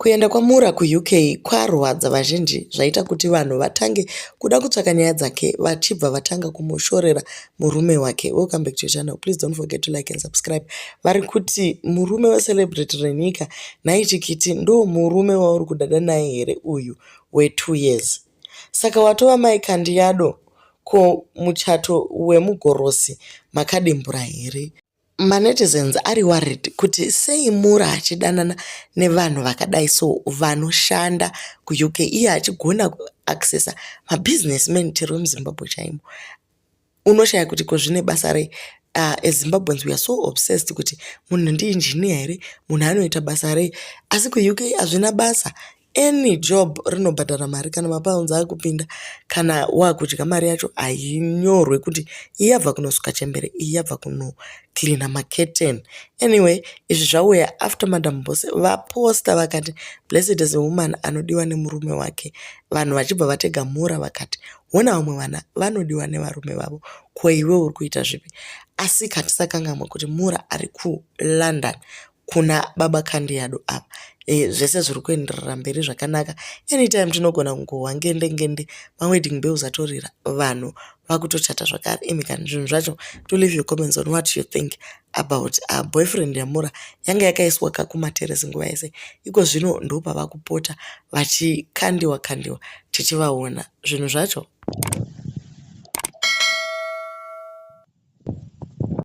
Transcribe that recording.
Kuenda kwaMura kuUK kwarwadza vazhinji zvaita kuti vanhu vatange kuda kutsvaka nyaya dzake vachibva vatanga kumushorera murume wake. Welcome back to your channel. Please don't forget to like and subscribe. Vari kuti murume wecelebrity renyika nhai Chikiti ndo murume wauri kudada naye here uyu we2 years. Saka watova mai Kandiyado ko muchato wemugorosi makadimbura here? Manetizens ari worried kuti sei Mura achidanana nevanhu vakadai so vanoshanda kuUK iye achigona kuaccessa mabusinessmen chero muZimbabwe chaimo. Unoshaya kuti ko zvine basa rei. As Zimbabweans we are so obsessed kuti munhu ndiinjiniya here, munhu anoita basa rei. Asi kuUK hazvina basa. Any job rinobhadhara mari kana mapounds akupinda kana wakudya mari yacho hainyorwe kuti iyi yabva kunosuka chembere iyi yabva kunocleana maketeni. Anyway izvi zvauya after Madam Boss vaposta vakati blessed is a woman anodiwa nemurume wake. Vanhu vachibva vatega Mura vakati hona vamwe vana vanodiwa nevarume vavo ko iwe uri kuita zvipi. Asi ngatisakanganwa kuti Mura ari kuLondon kuna baba Kandiyado ava. Zvese zviri kuenderera mberi zvakanaka. Anytime tinogona kungohwa ngende ngende mawedding bells atorira vanhu vakutochata zvakare. Imi kani zvinhu zvacho to leave your comments on what you think about boyfriend yaMura yanga yakaiswa kakumateresi nguva yese. Iko zvino ndopava kupota vachikandiwa kandiwa tichivaona. Zvinhu zvacho.